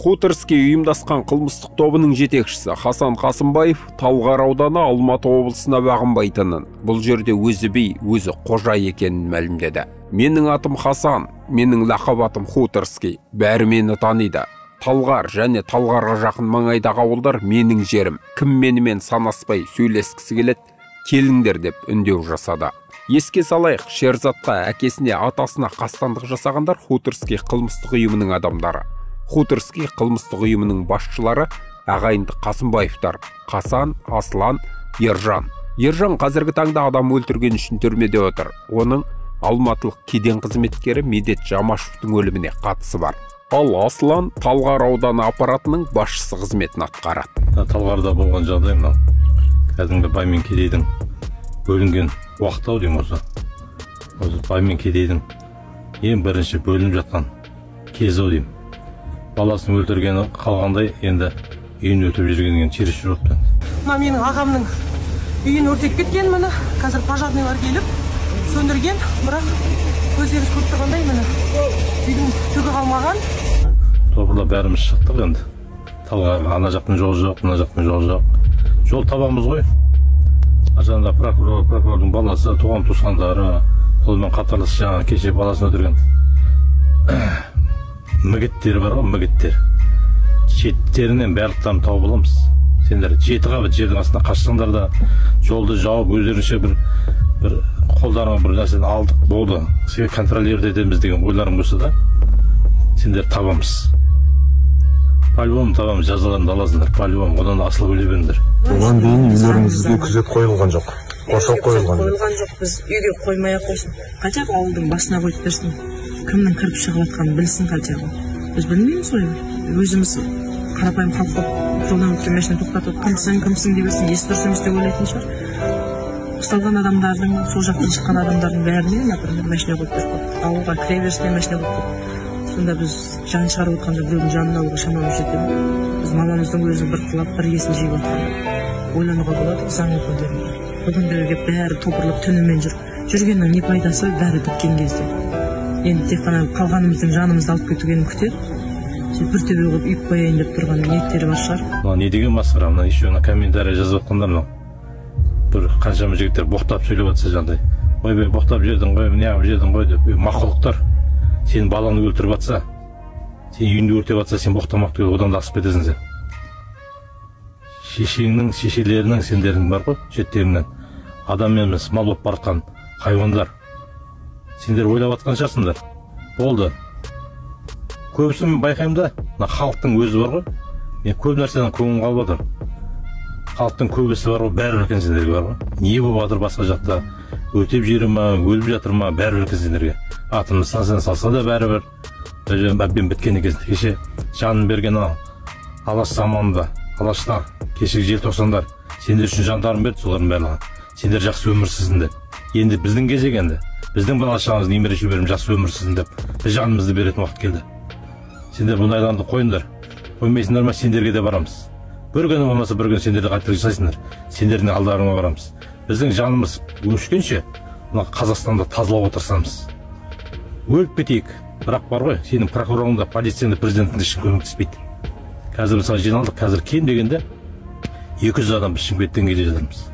Хуторский ұйымдасқан қылмыстық тобының жетекшісі Хасан Қасымбаев Талғар ауданы Алматы облысына бағынбайтынын, бұл жерде өзі би, өзі қожа екенін мәлімдеді. Менің атым Хасан, менің лақап атым Хуторский, бәрі мені таниды. Талғар және Талғарға жақын маңайдағы ауылдар менің жерім. Кім менімен санаспай сөйлескісі келеді, келіңдер деп үндеу жасады. Еске салайық, Шерзатқа, әкесіне, атасына қастандық жасағандар Хуторский қылмыстық ұйымының адамдары. Хуторский қылмыстық ұйымының басшылары ағайынды Қасымбаевтар, Қасан, Аслан, Ержан. Ержан қазіргі таңда адам өлтірген үшін түрмеде отыр. Оның алматылық кеден қызметкері Медет Жамашевтың өліміне қатысы бар. Ал Аслан Талғар ауданы аппаратының басшысы қызметін атқарады. Талғарда болған жағдай мынау. Кәдімгі бай мен кедейдің бөлінген уақыты ау деймін осы. Осы бай мен кедейдің ең бірінші бөлініп жатқан кезі ау деймін. Баласын өлтіргені қалғандай, енді үйін өртеп жүргеннен чересчур болып кетті. Мына менің ағамның үйін өртеп кеткен, міне қазір пожарныйлар келіп сөндірген, бірақ өздеріңіз көріп тұрғандай міне үйдің түгі қалмаған. Топырлап бәріміз шықтық енді. Талғарға ана жақтың жолы жоқ, мына жақтың жолы жоқ. Жол табамыз ғой. Ар жағында прокурор, прокурордың баласы, туған туысқандары, сонымен қатарлас жаңа кеше баласын өлтірген мігіттер бар ғой, мігіттер. Шеттерінен барлықтарын тауып аламыз. Сендер 7 қабат жердің астына қашсаңдар да жолды жауып өздерінше бір қолдарыңа бір нәрсені алдық болды, сізге контролировать етеміз деген ойларың болса да, сендер табамыз. По-любому табамыз, жазаларыңды аласыңдар, по-любому, одан да асылып өле беріңдер. Оған дейін үйлеріңізге күзет қойылған жоқ, қоршау қойылған жоқ. Біз үйге қоймай ақ қойсын, хотя бы ауылдың басына қойып берсін, кімнің кіріп шығып жатқанын білсін хотя бы. Біз білмейміз ғой, өзіміз қарапайым халық болып жолдан өткен машина тоқтатып, кімсің, кімсің деп берсін, есі дұрыс емес деп ойлайтын шығар. Ұсталған адамдардың, сол жақтан шыққан адамдардың бәріне, например, машина қойып беріп қойды. Ауылға кіре берісіне машина қойып қойды. Сонда біз жан шығарып отқанда біреудің жанын алуға шамамыз жете ме? Біз мамамыздың өзін бір құлап, бір есін жиып отқанда ойлануға болады заң өкілдеріне. Бүгіндері келіп бәрі топырлап түнімен жүр. Жүргеннің не пайдасы, бәрі біткен кезде. Енді тек қана қалғанымыздың жанымызды алып кетугенін күтеді. Сөйтіп бір төбе қылып үйіп қояйын деп тұрған ниеттері бар шығар. Мына не деген масқара, мына еще мына комментарий жазып жатқандар мынау. Бір қаншама жігіттер боқтап сөйлеп жатса жаңағыдай. Ойбай, боқтап жердің ғой, неғып жердің ғой деп. Мақұлықтар. Сенің балаңды өлтіріп жатса, сен үйіңді өртеп жатса, сен боқтамақ түгіл, одан да асып кетесің сен. Шешеңнің, шешелерінің, сендердің бар ғой, шеттеріңнен. Адам емес, мал болып бара жатқан хайуандар. Сендер ойлап жатқан шығарсыңдар. Болды. Көбісін мен байқаймын да, мына халықтың өзі бар ғой. Мен көп нәрседен көңілім қалып жатыр. Халықтың көбісі бар ғой, бәрібір екен сендерге бар ғой. Не болып жатыр басқа жақта? Өртеп жері ма, өліп жатыр ма, бәрібір екен сендерге. Атомды станцияны салса да бәрібір. Әбден біткен екен. Кеше жанын берген Алаш заманында, алаштар, кешегі желтоқсандар сендер үшін жандарын берді, солардың барлығы. Сендер жақсы өмір сүрсін деп. Енді біздің кезек енді. Біздің бала шағамыз, немере шөбереміз жақсы өмір сүрсін деп біз жанымызды беретін уақыт келді. Сендер бұндайларды қойыңдар. Қоймайсыңдар ма, сендерге де барамыз. Бір күні болмаса бір күні сендер де қателік жасайсыңдар. Сендердің алдарыңа барамыз. Біздің жанымыз өшкенше мына Қазақстанда тазалауға тырысамыз. Өліп кетейік. Бірақ бар ғой, сенің прокурорың да, полицияң да, президентің де ешкім көмектеспейді. Қазір мысалы жиналдық, қазір кем дегенде 200 адам біз Шымкенттен келе жатырмыз.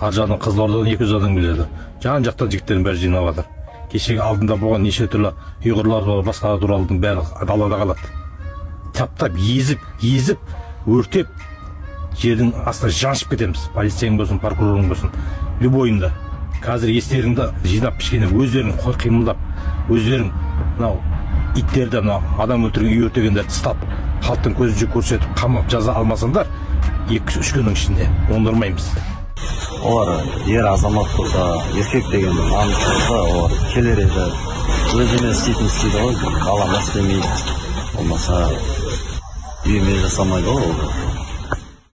Ар жағынан Қызылордадан 200 адам келе жатыр. Жан жақтан жігіттердің бәрі жиналып жатыр. Кешегі алдында болған неше түрлі ұйғырлар туралы, басқалар туралының бәрі далада қалады. Таптап, езіп, езіп, өртеп, жердің астына жаншып кетеміз. Полицияң болсын, прокурорың болсын, любойында. Қазір естеріңді жинап, кішкене өздерің қимылдап, өздерің мынау иттерді, мынау адам өлтірген, үй өртегендерді ұстап, халықтың көзінше көрсетіп, қамап жаза алмасаңдар, 2-3 күннің ішінде оңдырмаймыз. Олар ер азамат болса, еркек деген намыс болса, олар келер еді. Өзіме істейтін істейді ғой, балама істемейді, болмаса үйіме жасамайды ғой ол.